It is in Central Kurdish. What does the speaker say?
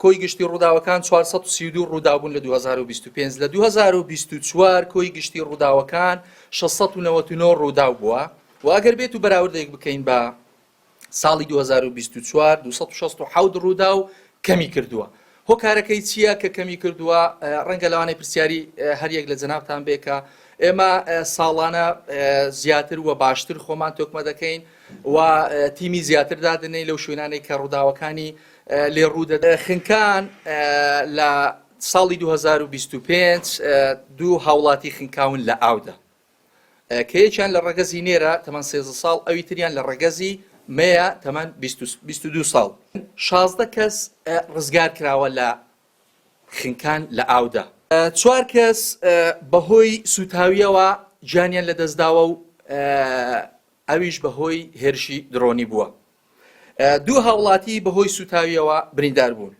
کۆی گشتی ڕووداوەکان 432 ڕووداو بوون لە 2025، لە 2024 کۆی گشتی ڕووداوەکان 699 ڕووداو بووە و ئەگەر بێت و بەراوردێک بکەین بە ساڵی 2024 267 ڕووداو کەمی کردووە. هۆکارەکەی چییە کە کەمی کردووە؟ ڕەنگە لەوانەیە پرسیاری هەریەک لە جەنابتان بێ کە ئێمە ساڵانە زیاتر و باشتر خۆمان تۆکمە دەکەین و تیمی زیاتر دادنەی لەو شوێنانەی کە ڕووداوەکانی لێ ڕوودەدە. خنکان لە ساڵی 2025 دوو هاوڵاتی خنکاون لە ئاودا کە یەکیان لە ڕەگەزی نێرە تەمەن 13 ساڵ، ئەوی تریان لە ڕەگەزی مێیە تەمەن 22 ساڵ. 16 کەس ڕزگار کراوە لە خنکان لە ئاودا. چوار کەس بەهۆی سووتاوییەوە گیانیان لەدەستداوە و ئەویش بەهۆی هێرشی درۆنی بووە. دوو هاوڵاتی بەهۆی سووتاوییەوە بریندار بوون.